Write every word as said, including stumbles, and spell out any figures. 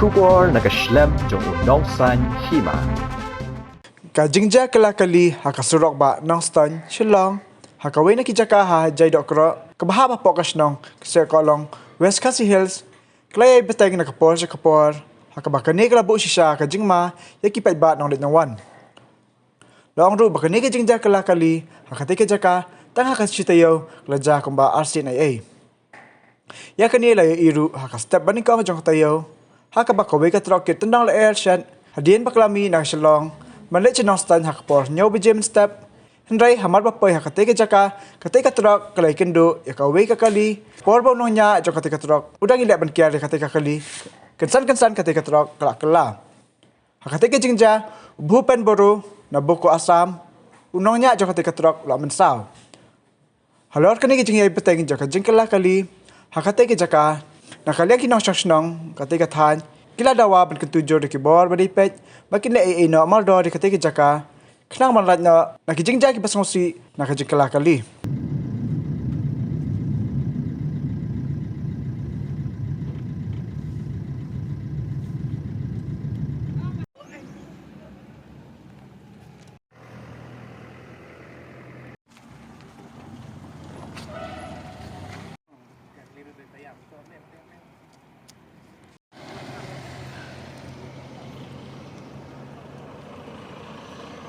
Khubor na ka shlem jong u nongsan hima. Ka jingjia kylla kali ha ka surok ba Nongstoiñ Shillong, ha kawei na ki jaka ha Jaiñdoh Kroh, kaba hap hapoh ka shnong Ksekohlong, West Khasi Hills, ka la ïai bteng na ka por sha ka por, ha kaba kane ka la buh shisha ka jingma ïa ki paidbah nongleit nongwan. La ong ruh ba kane ka jingjia kylla kali ha katei ka jaka tang ha ka shi taïew ka la jia kumba arsien ei ei. Ïa kane la ïohi ruh ha ka step banyngkong jong ka taïew, ha kaba kawei ka trok ki tyndong lyer shet hadien ba ka la mih na Shillong ban leit sha Nongstoiñ ha ka por hynñiew baje mynstep. Hynrei hamar ba poi ha katei ka jaka, katei ka trok ka la ïakynduh ïa kawei ka kali. Por ba u nongñiah jong katei ka trok u dang ïaleh ban kiar ïa katei ka kali, kynsan kynsan katei ka trok ka la kylla. Ha katei ka jingjia, u Bhupen Boro na Bokajan, u nongñiah jong katei ka trok, u la mynsaw. Halor kane ka jingïai bteng jong ka jingkylla kali ha katei ka jaka, na ka liang ki nongshong shnong katei ka thaiñ ki la dawa ban kyntu jur ïa ki bor ba dei peit ba kin leh ei ei noh mardor ïa katei ka jaka, khnang ban lait noh na ki jingjia kiba sngewsih na ka jingkylla kali.